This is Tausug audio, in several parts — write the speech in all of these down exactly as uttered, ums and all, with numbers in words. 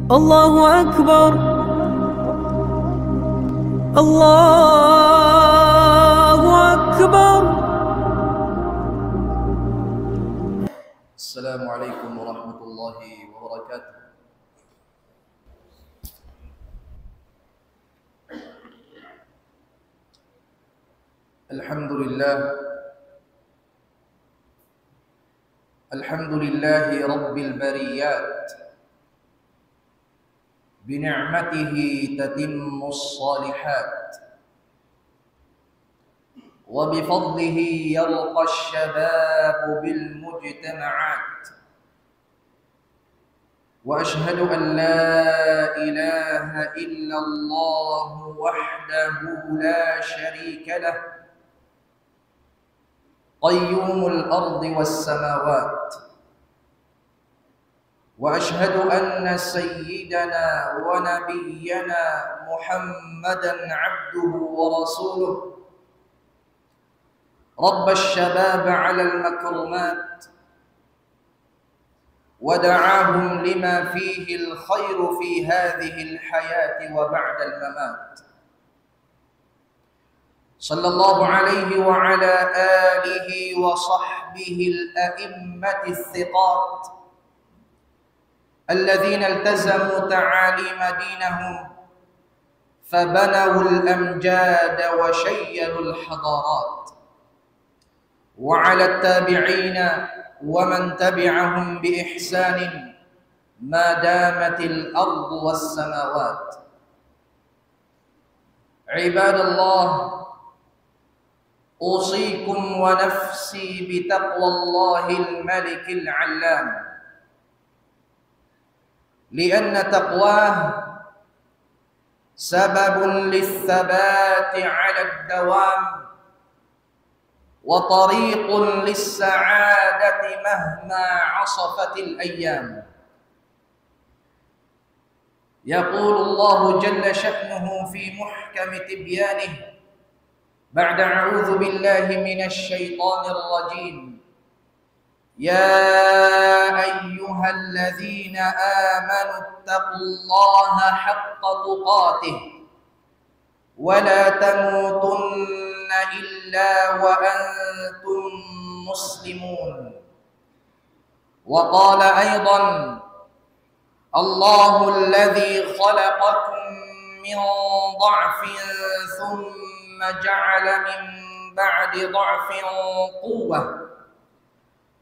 الله أكبر. الله أكبر. السلام عليكم ورحمة الله وبركاته. الحمد لله. الحمد لله رب البريات، بنعمته تتم الصالحات، وبفضله يرقى الشباب بالمجتمعات. وأشهد أن لا إله إلا الله وحده لا شريك له، قيوم الأرض والسماوات. وأشهد أن سيدنا ونبينا محمدا عبده ورسوله، ربى الشباب على المكرمات، ودعاهم لما فيه الخير في هذه الحياة وبعد الممات. صلى الله عليه وعلى آله وصحبه الأئمة الثقات الذين التزموا تعاليم دينهم فبنوا الأمجاد وشيدوا الحضارات، وعلى التابعين ومن تبعهم بإحسان ما دامت الأرض والسماوات. عباد الله، أوصيكم ونفسي بتقوى الله الملك العلام، لأن تقواه سبب للثبات على الدوام، وطريق للسعادة مهما عصفت الأيام. يقول الله جل شأنه في محكم تبيانه بعد أعوذ بالله من الشيطان الرجيم: يا أيها الذين آمنوا اتقوا الله حق تقاته ولا تموتن إلا وأنتم مسلمون. وقال أيضا: الله الذي خلقكم من ضعف ثم جعل من بعد ضعف قوة،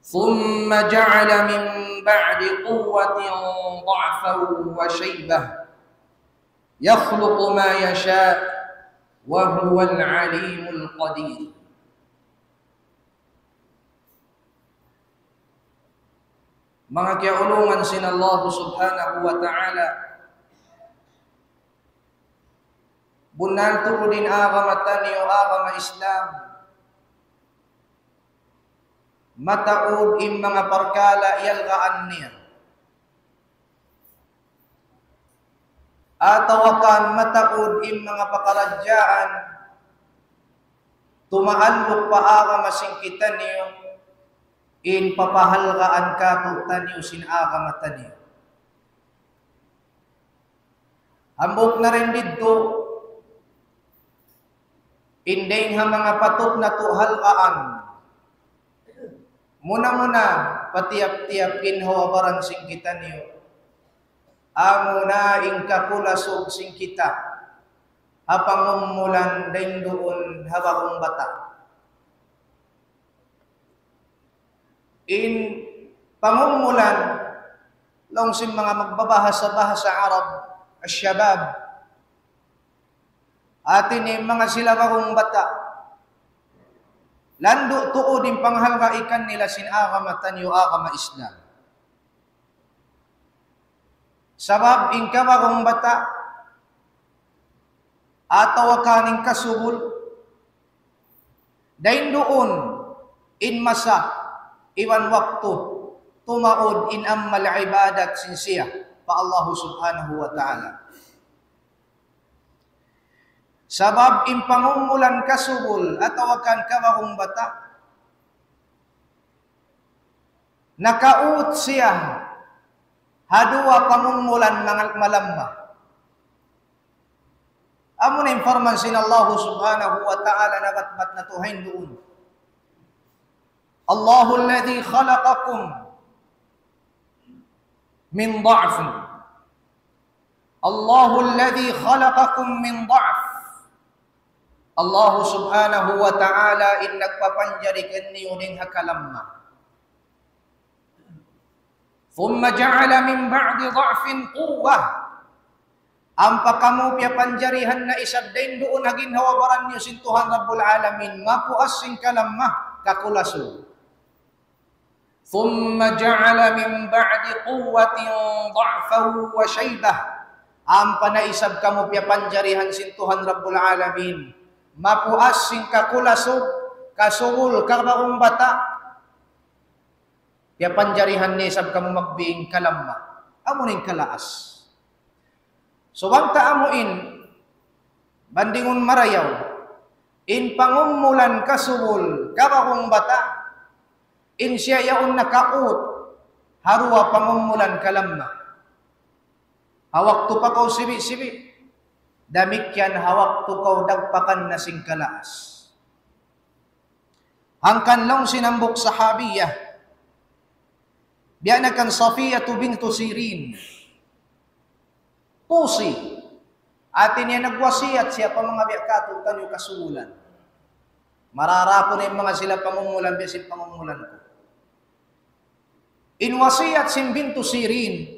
ثم جعل من بعد قوة ضعفا وشيبة، يخلق ما يشاء، وهو العليم القدير. Manga kiyaulungan sin Allah Subhanahu wa Ta'ala, bunnal tuud in agama taniyu, agama Islam, mataud in manga parkala' iyalgaan niya. Atawa kan mataud in manga pakaradjaan tumaalluk pa agama sin kitaniyu, in papahalgaan kātu'niyu sin agama taniyu. Hambuuk na dayn didtu, in dayng ha manga patut natu' halgaan, muna-muna pa tiyap-tiyap ginhawa-baran sin kitaniyu, amuna in kakulasug sin kita ha pangumulan dayn duun ha bagong bata'. In pangumulan, laung sin manga magbabahasa bahasa Arab, الشباب. Hāti niya in manga sila bagong bata'. Landu' tuud in panghalga' kanila sin agama taniyu, agama Islam. Sabab in kabagong bata', atawa kan in kasubul, dayn duun in masa iban waktu tumaud in amal ibadat sin siya pa Allah Subhanahu wa Ta'ala. Sabab in pangumulan kasubul atawa kan kabagong bata', nakaut siya ha duwa pangumulan mangal-, malamma. Amu na in parman sin Allah subhanahu wa ta'ala nabatbat natu' duun. الله الذي خلقكم من ضعف. الله الذي خلقكم من ضعف. Allah subhanahu wa ta'ala in nagpapanjari kaniyu dayn ha kalamma. ثم جعل من بعد ضعف قوة. Ampa kamu piyapanjarihan na isab dayn duun ha ginhawa-baran niyu sin Tuhan Rabbul Alamin, mapuas sin kalamma, kakulasug. ثم جعل من بعد قوة ضعفا وشيبة. Ampa na isab kamu piyapanjarihan sin Tuhan Rabbul Alamin, mapuas sin kakulasug, kasubul, kabakung bata'. Piyapanjarihan niya isab kamu magbing kalamma. Amu na in kalaas. So, bang ta amu in, bandingun marayaw, in pangumulan kasubul, kabakung bata', in siya yaun nakaut, ha duwa pangumulan kalamma. Ha waktu pa kaw sibi'-sibi', damikkiyan ha waktu kaw dagpakan na sin kalaas. Hangkan laung sin hambuuk sahabiyah, biya' na kan Safiyatu bintu Sirin. Tusi. Hati niya nagwasiyat siya pa manga biya' katu' taniyu kasubulan. Mararapun in manga sila pangumulan, biya' sin pangumulan ku. In wasiyat sin bintu Sirin,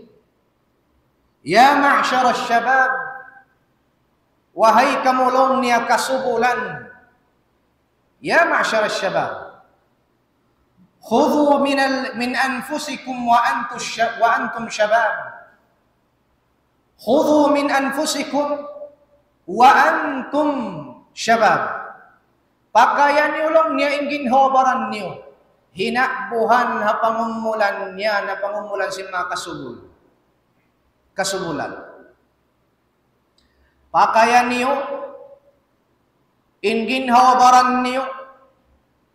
يا معشر الشباب, wahai kamu laung niya kasubulan, يا معشر الشباب، خذوا من ال-، من أنفسكم وأنتم ش-، وأنتم شباب. خذوا من أنفسكم وأنتم شباب. Pakaya niyu laung niya in ginhawa-baran niyu. Hinakbuhan ha pangumulan niya, na pangumulan sin manga kasubul. Kasubulan. Pakaya niyu in ginhawa-baran niyu,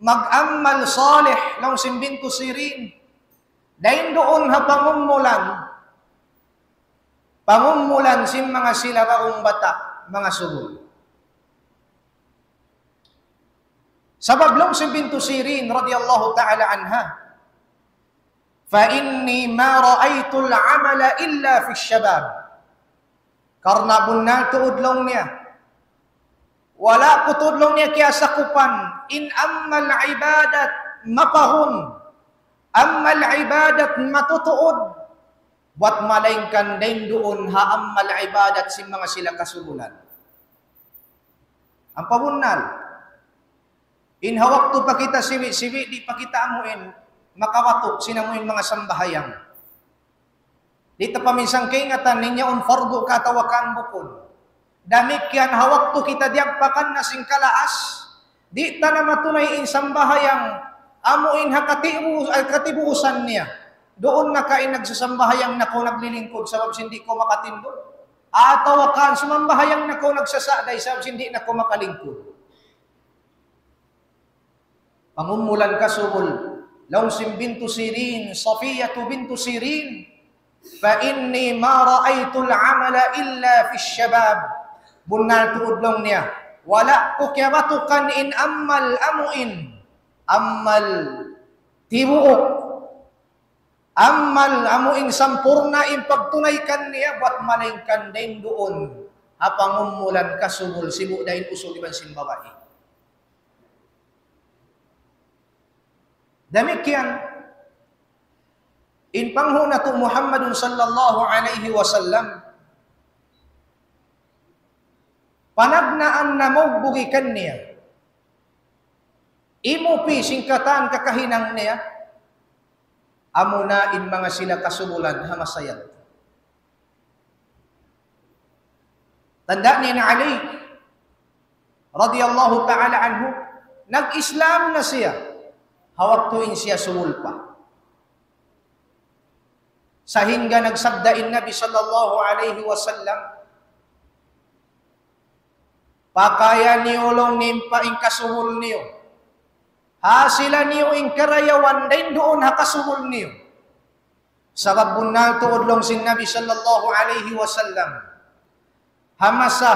mag-amal salih, laung sin bintu Sirin. Dayn duun ha pangumulan, pangumulan sin manga sila baung bata', manga subul. Sabab laung sin bintu Sirin radiyallahu ta'ala anha, فإني ما رأيت العمل إلا في الشباب. Karna' bunnal tuud laung niya, wala' ku tuud laung niya kiyasakupan in amal ibadat mapahun, amal ibadat matutuud, buwat malaingkan dayn duun ha amal ibadat sin manga sila kasubulan. Ampa bunnal. In ha waktu pa kita siwi'-siwi', di' pa kita amuin makawatuk sin amuin manga sambahayang. Di' ta pa minsan kaingatan in yaun fardu ka atawa kan bukun. Damikkiyan ha waktu kita diyagpakan na sin kalaas, di' ta na matunay in sambahayang amuin ha katibu-, ay, katibuusan niya. Duun na ka in nagsasambahayang na kaw naglilingkud sabab sin di' kaw makatindug. Atawa kan sumambahayang na kaw nagsasa'day sabab sin di' na kaw makalingkud. Pangumulan kasubul, laung sin bintu Sirin, Safiyatu bintu Sirin, فإني ما رأيت العمل إلا في الشباب. Bunnal tuud laung niya, wala' ku kiyabatukan in amal amuin, amal tibuuk, amal amuin sampurna' in pagtunaykan niya, buwat malaingkan dayn duun ha pangumulan kasubul, sibu' da in usug iban sin babai. Damikkiyan in panghu' natu' Muhammadun sallallahu alayhi wasallam, panagnaan na maugbugi kaniya, imupi sin katan kakahinang niya, amuna in manga sila kasubulan ha masa yadtu. Tanda' niya in Ali radiyallahu ta'ala anhu, nag-Islam na siya ha waktu in siya subul pa. Sahingga nagsabda in Nabi sallallahu alayhi wasallam, pakaya niyu laung niya in kasubul niyu. Hasila niyu in karayawan dayn duun ha kasubul niyu. Sabab bunnal tuud laung sin Nabi sallallahu alayhi wasallam, ha masa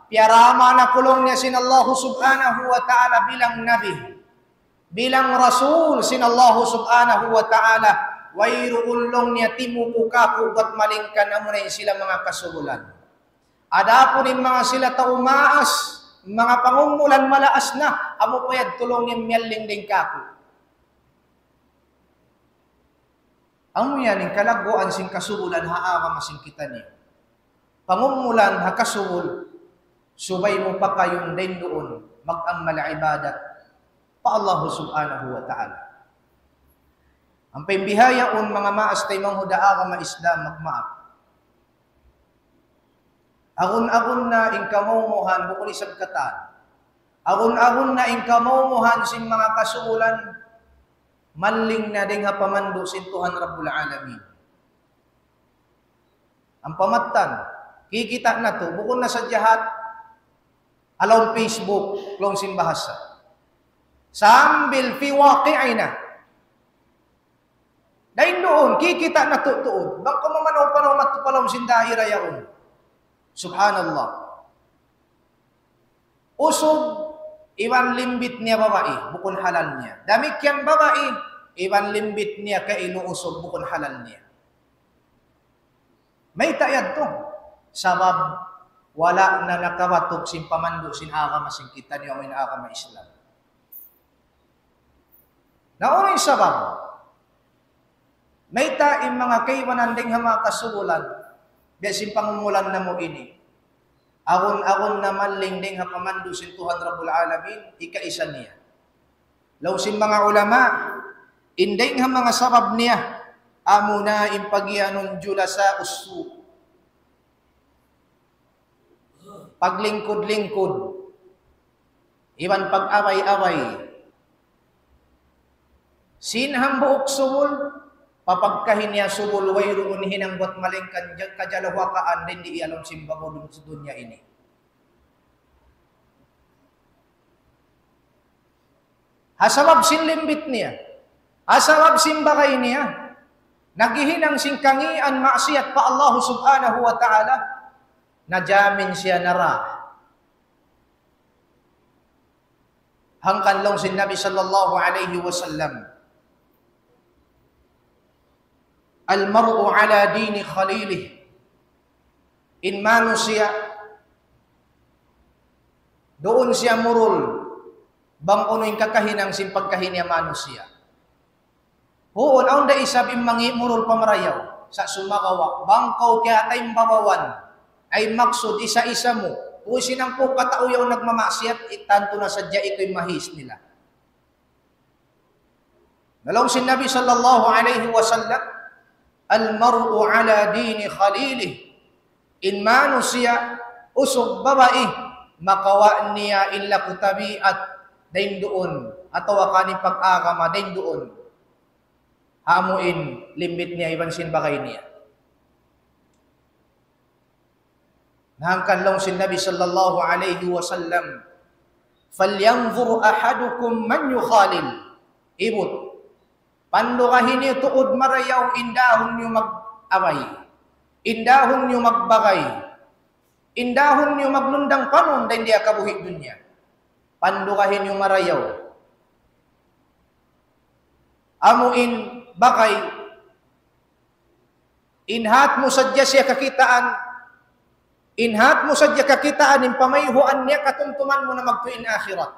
piyarama na ku laung niya sin Allah subhanahu wa ta'ala bilang nabi, bilang rasul sin Allah subhanahu wa ta'ala, wayruun laung niya timupu kāku' bat malayngkan amuna in sila manga kasubulan. Adapun in manga sila tau maas, manga pangumulan malaas na, amu pa yadtu laung niya miyalling dayn kāku'. Amu yan in kalagguan sin kasubulan ha agama sin kitaniyu. Pangumulan ha kasubul, subay mu pakayun dayn duun mag-amal ibadat pa Allah subhanahu wa ta'ala. Ampa in bihaun manga maas taymanghud ha agama Islam, magmaap. Agun-agun na in kamaumuhan, bukun isab katan. Agun-agun na in kamaumuhan sin manga kasubulan, malling na dayn ha pamandu' sin Tuhan Rabbul Alamin. Ampa mattan, kikita' natu', bukun na sadja ha lawm Facebook, laung sin bahasa. Sambil fi waqi'ina. Dayn duun, kikita' natu' tuud. Bang kaw mamanaw-panaw madtu pa lawm sin daira yaun. Subhanallah. Usug, iban limbit niya babai, bukun halal niya. Damikkiyan babai, iban limbit niya kailu usug, bukun halal niya. Mayta' yadtu? Sabab wala' na nakabatuk sin pamandu' sin agama sin kitaniyu, amu in agama Islam. Na unu in sabab? Mayta' in manga kaibanan dayn ha manga kasubulan, biya' sin pangumulan namu' ini, agun-agun na malling dayn ha pamandu' sin Tuhan Rabbul Alamin, ikaisa niya. Laung sin manga ulama, in dayn ha manga sabab niya, amuna in pagiyanun julasa ussu'. Paglingkud-lingkud, iban pag-abay-abay. Sin hambuuk subul, pa pagkahi niya subul, wayruun hinang buwat malayngkan jag-, kajaluhakaan dayn di ha lawm sin babaw dun-, dunya ini. Ha sabab sin limbit niya, ha sabab sin bagay niya, naghihinang sin kangīan maksiyat pa Allah subhanahu wa ta'ala, najamin siya nara. Hangkan laung sin Nabi sallallahu alayhi wasallam, المرء على دين خليله. In manusiya', duun siya murul, bang unu in kakahinang sin pagkahi niya manusiya'. Huun, awn da isab in mangi' murul pa marayaw, sa' sumagawa', bang kaw kiyataimbabawan, ay maksud isa-isa mu, puy sin hangpu' katau yaun nagmamaksiyat, tantu na sadja ikaw in mahis nila. Na laung sin Nabi sallallahu alayhi wasallam, المرء على دين خليله. In manusiya', usug babai, makawa' niya in laku tabiat dayn duun, atawa kan in pag-agama dayn duun. Amu in limbit niya iban sin bagay niya. Na hangkan laung sin Nabi sallallahu alayhi wasallam, فلينظر أحدكم من يخالل. Ibut. Pandugahi niyu tuud marayaw in dahun niyu mag-abay. In dahun niyu magbagay. In dahun niyu maglundang panun dayn di ha kabuhi' dunya. Pandugahi niyu marayaw. Amu in bagay, in hat mu sadja siya kakitaan, in hat mu sadja kakitaan, in pamayhuan niya katumtuman mu na magtuy in akhirat.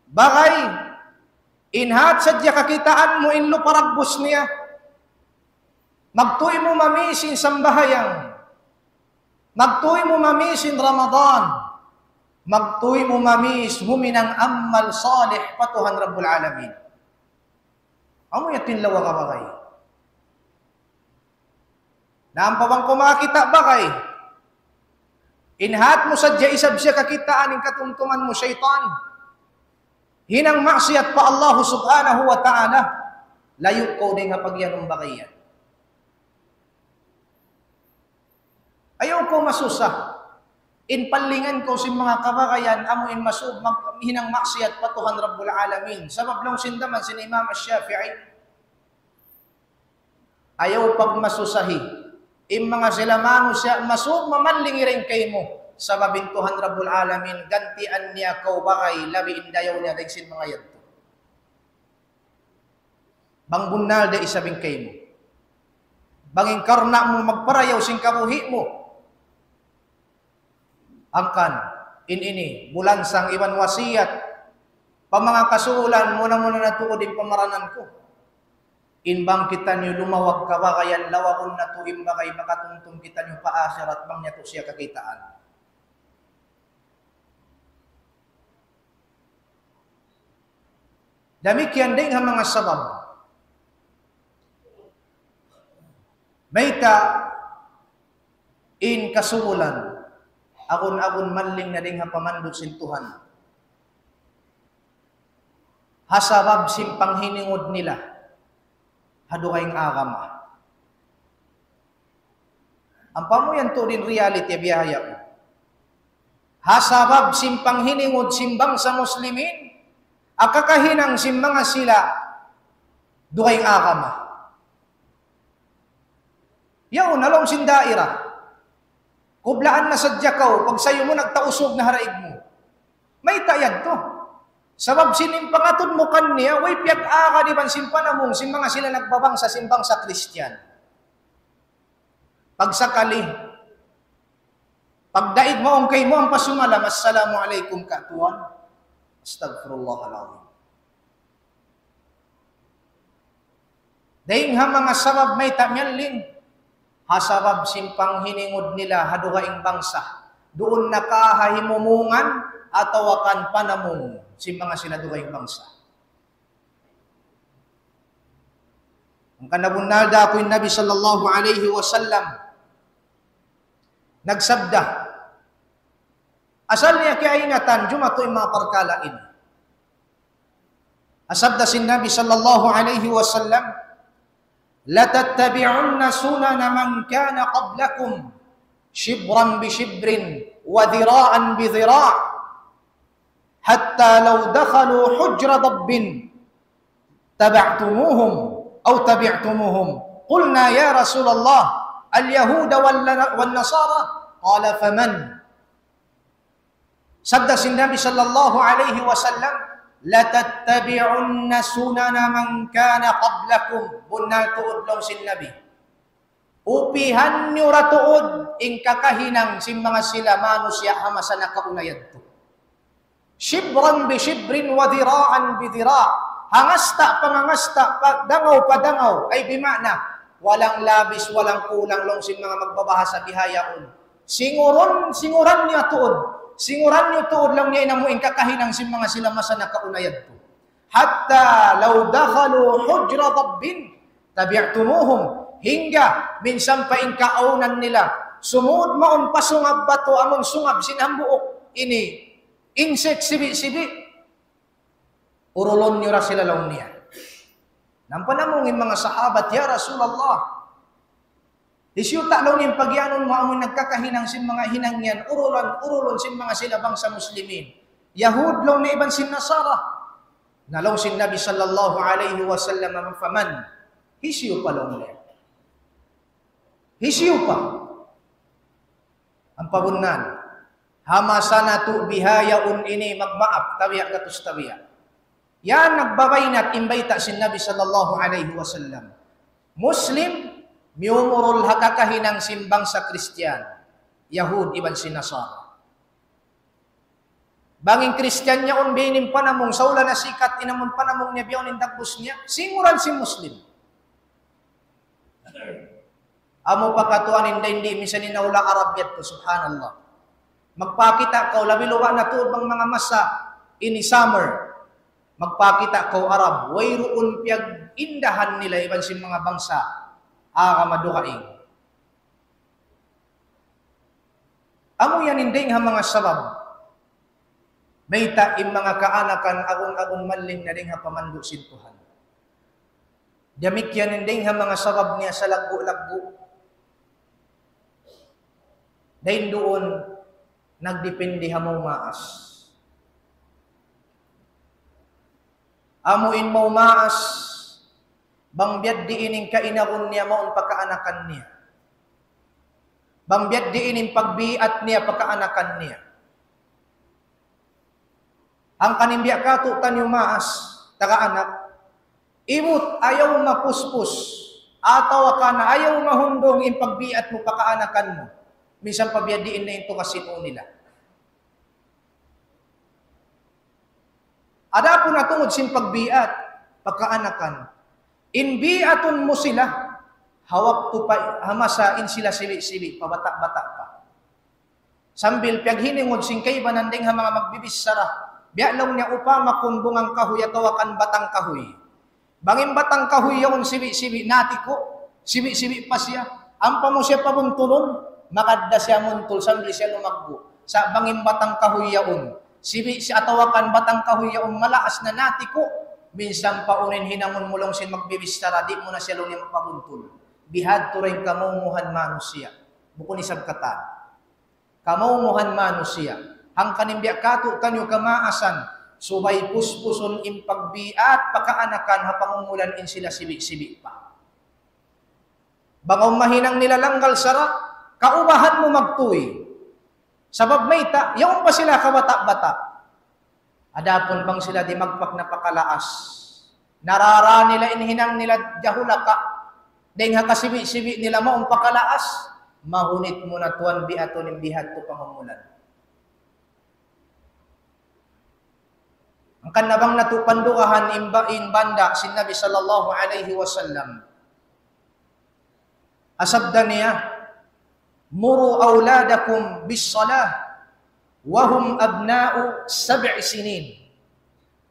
Bagay, in hat sadja kakitaan mu in lupa dagbus niya, magtuy mu mamis in sambahayang, magtuy mu mamis in Ramadan, magtuy mu mamis huminang amal salih pa Tuhan Rabbul Alamin. Amu yadtu in lawa ka bagay. Na ampa bang kaw makakita' bagay, in hat mu sadja isab siya kakitaan, in katumtuman mu saytan, hinang maksiyat pa Allah subhanahu wa ta'ala, layu' kaw dayn ha pagiyanun bagay yan. Ayaw kaw masusa. In pallingan kaw sin manga kabagayan, amu in masu-, mag-, hinang maksiyat pa Tuhan Rabbul Alamin. Sabab laung sin daman sin Imam Ash-Shafi'i, Ayaw pagmasusahi in manga sila manusiya' masud mamalling dayn kaymu. Sabab in Tuhan Rabbul Alamin, gantian niya kaw bagay labi in dayaw niya dayn sin manga yadtu. Bang bunnal da isab in kaymu. Bang in karna' mu magparayaw sin kabuhi' mu. Hangkan, in ini, bulansang iban wasiyat, pa manga kasuulan, muna-muna na tuud in pamaranan ku. In bang kitaniyu lumawag kabagayan, lawagun natu' in bagay makatumtum kitaniyu pa akhirat, bang niya tuud siya kakitaan. Damikkiyan dayn ha manga sabab. Mayta' in kasuulan, agun-agun malling na dayn ha pamandu' sin Tuhan. Ha sabab sin panghiningud nila ha dugaing agama. Ampa mu yan tuud in reality biya' ha yaun. Ha sabab sin panghiningud sin bangsa Muslimin, ha kakahinang sin manga sila dugaing agama. Yaun, ha lawm sin daira. Kublaan na sadja kaw, pagsayu mu nagtausug na ha daig mu. Mayta' yadtu? Sabab sin in pangatud mu kaniya, way piyag-agad iban sin panamung, sin manga sila nagbabangsa, sin bangsa Kristiyan. Pagsakali, pagdaig mawn kaymu ampa sumalam, "Assalamu alaykum, Ka' Tuwan." Astaghfirullahal azim. Dayn ha manga sabab mayta' miyalling, ha sabab sin panghiningud nila ha dugaing bangsa, duun na ka ha himumungan atawa kan panamung sin manga sila dugaing bangsa. Hangkan nabunnal da aku in Nabi sallallahu alayhi wasallam nagsabda. Asal niya kiyaingatan, jumatu in manga parkala' ini. Sabda sin Nabi sallallahu alayhi wasallam, لتتبعن سنن من كان قبلكم شبرا بشبر وذراعا بذراع حتى لو دخلوا حجر ضب تبعتموهم أو تبعتموهم. قلنا يا رسول الله اليهود والن-، والنصارى؟ قال فمن؟ Sabda sin Nabi sallallahu alayhi wasallam, لتتبعن سنن من كان قبلكم. Bunnal tuud laung sin Nabi. Upihan niyu ra tuud in kakahinang sin manga sila manusiya' ha masa nakauna yadtu. شبرا بشبر وذراعا بذراع. Hangasta' pa hangasta', pa dangaw pa dangaw. Ay bima'na, walang labis, walang kulang laung sin manga magbabahasa bihaun. Singurun, singuran niyu tuud. Singuran niyu tuud laung niya in amu in kakahinang sin manga sila masa nakauna yadtu. حتى لو دخلوا حجر ضب تبعتموهم. Hangga minsan pa in kaawnan nila sumud mawn pa sungab batu, amun sungab sin hambuuk ini insik sibi'-sibi', urulun niyu ra sila laung niya. Nampa namung in manga sahabat, "Ya Rasulullah, hisiyu ta laung in pagiyanun mu amun nagkakahinang sin manga hinang yan, urulun, urulun sin manga sila bangsa Muslimin, Yahud laung niya iban sin Nasara?" Na laung sin Nabi sallallahu alayhi wasallam, "فمن?" Hisiyu pa laung niya. Hisiyu pa. Ampa bunnal. Ha masa natu' bihaun ini magmaap, tabiya' gatus tabiya'. Yan nagbabaynat in bayta' sin Nabi sallallahu alayhi wasallam. Muslim, miyumurul ha kakahinang sin bangsa Kristiyan, Yahud iban sin Nasara. Bang in Kristiyan yaun biya' ini in panamung, saula na sikat in amun panamung niya biya' ini in dagbus niya, singuran sin Muslim. Amu pa katuan in dayn di, minsan in hula' Arab yadtu, subhanallah. Magpakita' kaw, labi luba' na tuud bang manga masa ini summer. Magpakita' kaw Arab, wayruun piyag-indahan nila iban sin manga bangsa agama dugaing. Amu yan in dayn ha manga sabab mayta' in manga kaanakan agun-agun malling na dayn ha pamandu' sin Tuhan. Damikkiyan in dayn ha manga sabab niya salaggu'-laggu'. Dayn duun nagdipindi ha maumaas. Amu in maumaas, Bang biya' diin in kainagun niya mawn pa kaanakan niya. Bang biya' diin in pagbiat niya pa kaanakan niya. Hangkan in biya' katu'taniyu maas, taga anak, ibut ayaw mapuspus, atawa kan ayaw mahundung in pagbiat mu pa kaanakan mu. Minsan pa biya' diin na in tugas sin unu nila. Adapun ha tungud sin pagbiat pa kaanakan, in biatun mu sila, ha waktu pa, ha masa in sila sibi'-sibi' pa, bata'-bata' pa. Sambil piyaghinangud sin kaibanan dayn ha manga magbibichara, biya' laung niya upama kun bunga kahuy atawa kan batang kahuy. Bang in batang kahuy yaun sibi'-sibi' natiku', sibi'-sibi' pa siya. Ampa mu siya pabuntulun, makadda siya muntul sambil siya lumaggu'. Sa' bang in batang kahuy yaun, sibi' siya atawa kan batang kahuy yaun malaas na natiku', minsan pa unu in hinangun mu laung sin magbibichara, di' mu na siya laung niya mapabuntul. Bihadtu da in kamaumuhan manusiya'. Bukun isab katan. Kamaumuhan manusiya'. Hangkan in biya' katu'taniyu kamaasan, subay puspusun in pagbiat pa kaanakan ha pangumulan in sila sibi'-sibi' pa. Bang awn mahinang nila langgal sara', kaubahan mu magtuy. Sabab mayta', yaun pa sila kabata'-bata'. Adapun bang sila dimagpak na pa kalaas, narara nila in hinang nila jahulaka', dayn ha kasibi'-sibi' nila mawn pa kalaas, mahunit mu na tuwan biatun in bihadtu pangumulan. Hangkan na bang natu' pandugahan in ba-, in banda' sin Nabi sallallahu alayhi wasallam. Sabda niya, "مروا أولادكم بالصلاة وهم أبناء سبع سنين،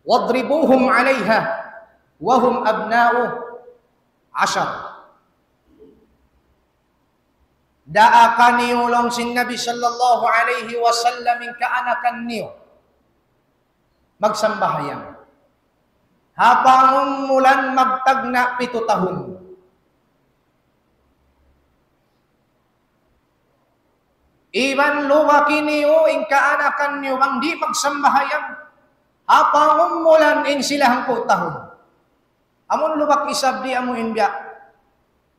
واضربوهم عليها وهم أبناء عشر." Daaka niyu laung sin Nabi sallallahu alayhi wasallam in kaanakan niyu magsambahayang. Ha pangumulan magtagna' pitu tahun. Iban lubaki niyu in kaanakan niyu bang di' magsambahayang. Ha pangumulan in sila hangpu' tahun. Amun lubak isab di' amu in biya'.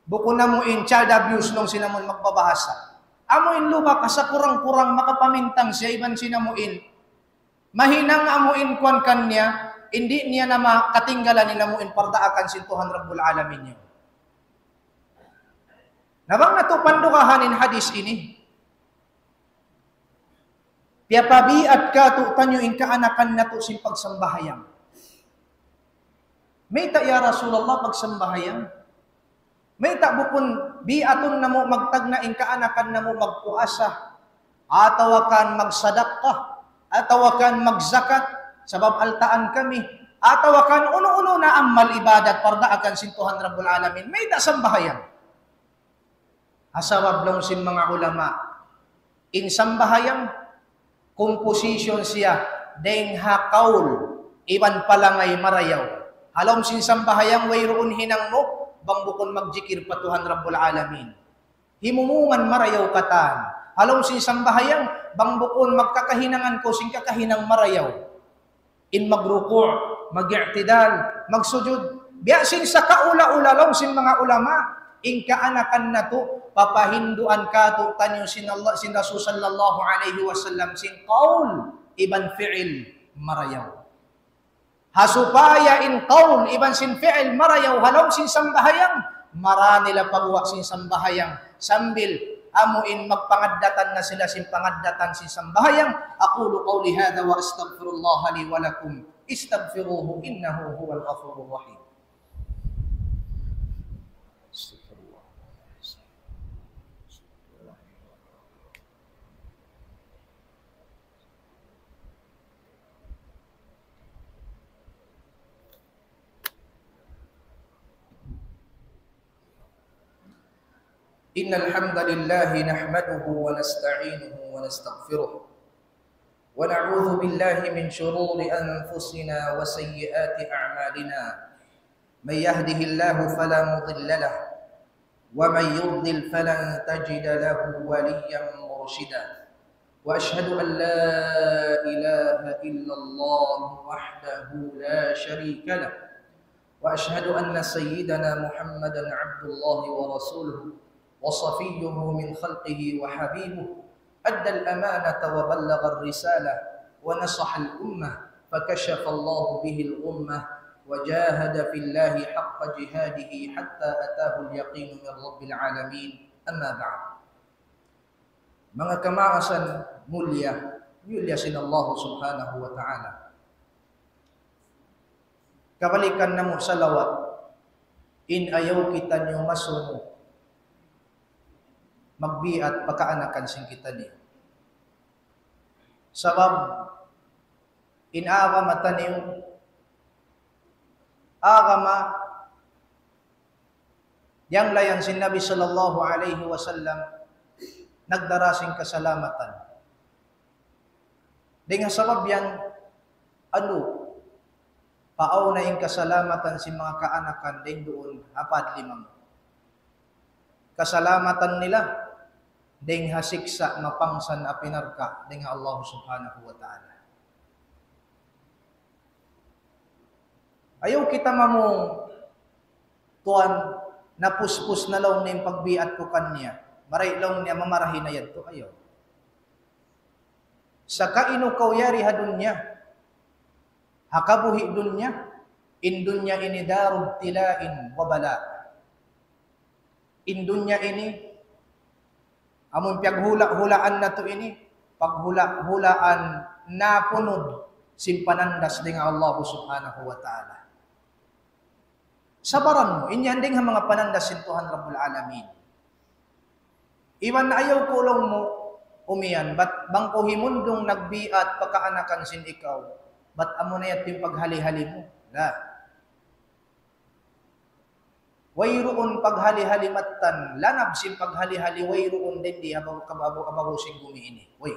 Bukun amu in child abuse laung sin amun magbabahasa. Amu in lubak asa kurang-kurang makapamintang siya iban sin amu in mahinang amu in kuwan kaniya, di' niya na makatinggalan in amu in pardaakan sin Tuhan Rabbul Alamin niya. Na bang natu' pandugahan in hadis ini, piyapabiat katu'taniyu in kaanakan natu' sin pagsambahayang. Mayta' ya Rasulullah pagsambahayang? Mayta' bukun biatun namu' magtagna' in kaanakan namu' magpuasa, atawa kan magsadakka, atawa kan magzakat, sabab altaan kami, atawa kan unu-unu na amal ibadat pardaakan sin Tuhan Rabbul Alamin, mayta' sambahayang? Sabab laung sin manga ulama, in sambahayang, composition siya dayn ha kaul iban palangay marayaw. Ha lawm sin sambahayang wayruun hinang mu, bang bukun magjikir pa Tuhan Rabbul Alamin. Himumungan marayaw katan. Ha lawm sin sambahayang, bang bukun magkakahinangan kaw sin kakahinang marayaw. In magruku', mag-i'tidal, magsujud. Biya' sin sakaula-ula laung sin manga ulama, in kaanakan natu', papahinduan katu'taniyu sin Allah, sin Rasul sallallahu alayhi wasallam, sin qawl iban fi'il marayaw. Ha supaya in qawl iban sin fi'il marayaw ha lawm sin sambahayang, mara nila paguwa' sin sambahayang, sambil amu in magpangaddatan na sila sin pangaddatan sin sambahayang. أقول قولي هذا وأستغفر الله لي ولكم، استغفروه إنه هو الغفور الرحيم. إن الحمد لله نحمده ونستعينه ونستغفره، ونعوذ بالله من شرور أنفسنا وسيئات أعمالنا. من يهده الله فلا مضل له، ومن يضلل فلن تجد له وليا مرشدا. وأشهد أن لا إله إلا الله وحده لا شريك له، وأشهد أن سيدنا محمدا عبد الله ورسوله وصفيه من خلقه وحبيبه، أدى الأمانة وبلغ الرسالة ونصح الأمة، فكشف الله به الغمة، وجاهد في الله حق جهاده حتى أتاه اليقين من رب العالمين. أما بعد. Manga kamaasan mulia, mulia sin Allah Subhanahu wa Ta'ala. Kabalikan namu' salawat, in ayaw kitaniyu masumu magbiat pa kaanakan sin kitaniyu. Sabab in agama taniyu, agama yang layan sin Nabi sallallahu alayhi wasallam nagdara sin kasalamatan. Dayn ha sabab yan, anu, paawn na in kasalamatan sin manga kaanakan dayn duun ha padli mamu. Kasalamatan nila dayn ha siksa' mapangsan api narka' dayn ha Allah Subhanahu wa Ta'ala. Ayaw kita mamung, "Tuan, napuspus na laung niya in pagbiat ku kaniya. Mari laung niya mamarahi na yadtu." Ayaw. Saka inu kaw yari ha dunya, ha kabuhi' dunya, in dunya ini daru ibtila'in wa bala'. In dunya ini, amun piyaghula'-hulaan natu' ini, paghula'-hulaan napunud sin panandas dayn ha Allah Subhanahu wa Ta'ala. Sabaran mu, in yan dayn ha manga panandas sin Tuhan Rabbul Alamin. Iban ayaw ku laung mu umiyan, bat bang kaw humundung nagbiat pa kaanakan sin ikaw, bat amu na yadtu in paghali-hali mu. La. Wayruun paghali-hali mattan, lanab sin paghali-hali wayruun dindi abaw, abaw, abaw sin gumi ini. Way.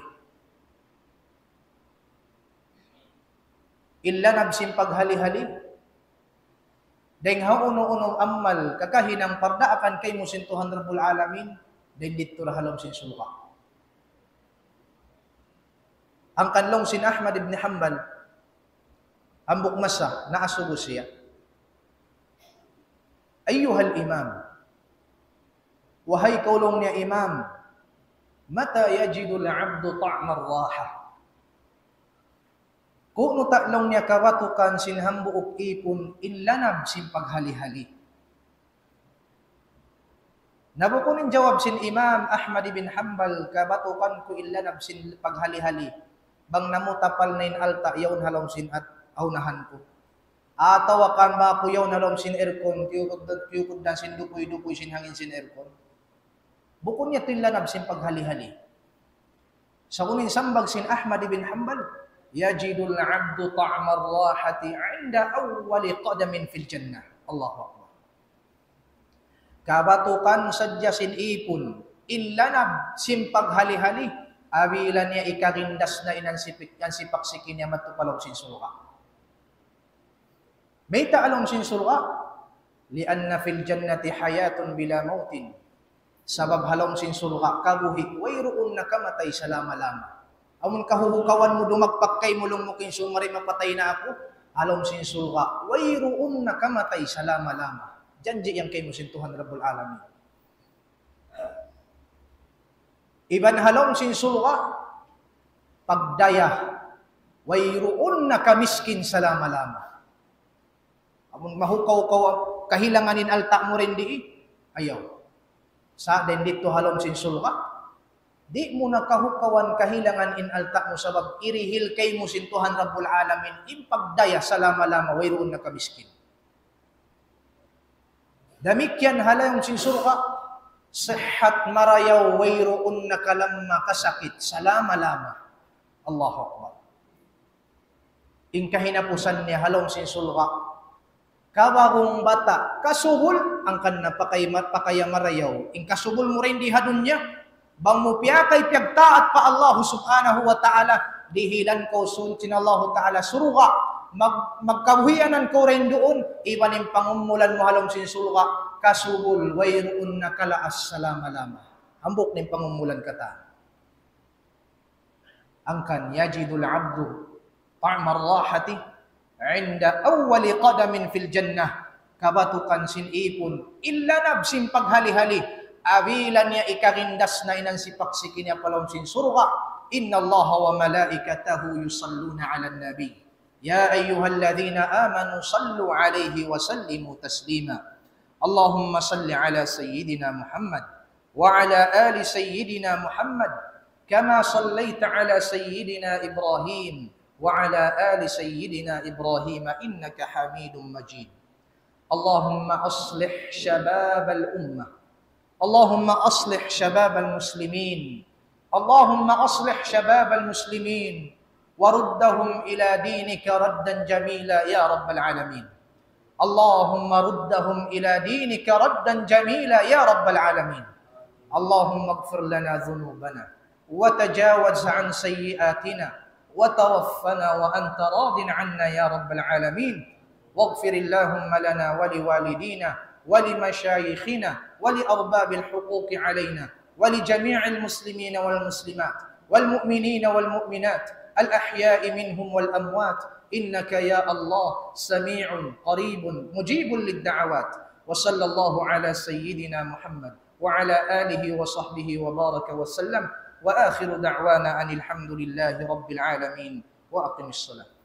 In lanab sin paghali-hali, dayn ha unu-unu amal kakahinang pardaakan kaymu sin Tuhan Rabbul Alamin, dayn didtu da ha lawm sin surga'. Hangkan laung sin Ahmad ibn Hanbal, hambuuk masa, naasubu siya. أيها الإمام, wahai kaw laung niya imam, متى يجد العبد طعم الراحة؟ Ku'nu ta laung niya kabatukan sin hambuuk ipun in lanab sin paghali-hali? Na bukun in jawab sin Imam Ahmad ibn Hanbal, kabatukan ku in lanab sin paghali-hali bang namu tapal na in alta' yaun ha lawm sin at-, unahan ku. Atawa kan ba aku yaun ha lawm sin aircon, kiyugud-, kiyuguddan sin dupuy-dupuy sin hangin sin aircon. Bukun niya in lanab sin paghali-hali. Sa' unu in sambag sin Ahmad ibn Hanbal, يجد العبد طعم الراحة عند أول قدم في الجنة. Allahu Akbar. Kabatukan sadja sin ipun in lanab sin paghali-hali, apabila niya ikarindas na in hansipak, hansipak siki niya madtu pa lawm sin surga'. Mayta' ha lawm sin surga'? لأن في الجنة حياة بلا موت. Sabab ha lawm sin surga' kabuhi' wayruun na kamatay salama-lama. Amun kahuhukawan mu dumagpak kaymu laung mu kinsu mari mapatay na aku, ha lawm sin surga' wayruun na kamatay salama-lama. Janji' yan kaymu sin Tuhan Rabbul Alamin. Iban ha lawm sin surga', pagdaya, wayruun na kamiskin salama-lama. Amun mahukaw kaw kahilangan in alta' mu dindi, ayaw. Sa' dindi ha lawm sin surga', di' mu na kahukawan kahilangan in alta' mu sabab hirihil kaymu sin Tuhan Rabbul Alamin, in pagdaya salama-lama, wayruun na kamiskin. Damikkiyan ha lawm sin surga', sihat marayaw, wayruun na kalamma kasakit salama-lama. Allahu Akbar. In kahinapusan niya ha lawm sin surga', kawagung bata', kasubul, hangkan na pakay ma-, pakaya marayaw. In kasubul mu dindi ha dunya, bang mu piyakay piyagtaat pa Allah Subhanahu wa Ta'ala, dihilan kaw sin Allah Ta'ala surga', mag-, magkabuhianan kaw dayn duun, iban in pangumulan mu ha lawm sin surga', kasubul, wayruun na kalaas salama-lama. Hambuuk na in pangumulan katan. Hangkan, يجد العبد طعم الراحة عند أول قدم في الجنة. kabatukan sin ipun, illanab sin paghali-hali, awilan niya ikarindas na in sipaksikin niya pa lawm sin surga'. إن الله وملائكته يصلون على النبي يا أيها الذين آمنوا صلوا عليه وسلموا تسليما. اللهم صل على سيدنا محمد وعلى آل سيدنا محمد كما صليت على سيدنا إبراهيم وعلى آل سيدنا إبراهيم إنك حميد مجيد. اللهم أصلح شباب الأمة. اللهم أصلح شباب المسلمين. اللهم أصلح شباب المسلمين وردهم إلى دينك ردا جميلا يا رب العالمين. اللهم ردهم إلى دينك ردا جميلا يا رب العالمين. اللهم اغفر لنا ذنوبنا وتجاوز عن سيئاتنا وتوفنا وأنت راض عنا يا رب العالمين. واغفر اللهم لنا ولوالدينا ولمشايخنا ولأرباب الحقوق علينا ولجميع المسلمين والمسلمات والمؤمنين والمؤمنات الأحياء منهم والأموات، إنك يا الله سميع قريب مجيب للدعوات. وصلى الله على سيدنا محمد وعلى آله وصحبه وبارك وسلم، وآخر دعوانا أن الحمد لله رب العالمين، وأقم الصلاة.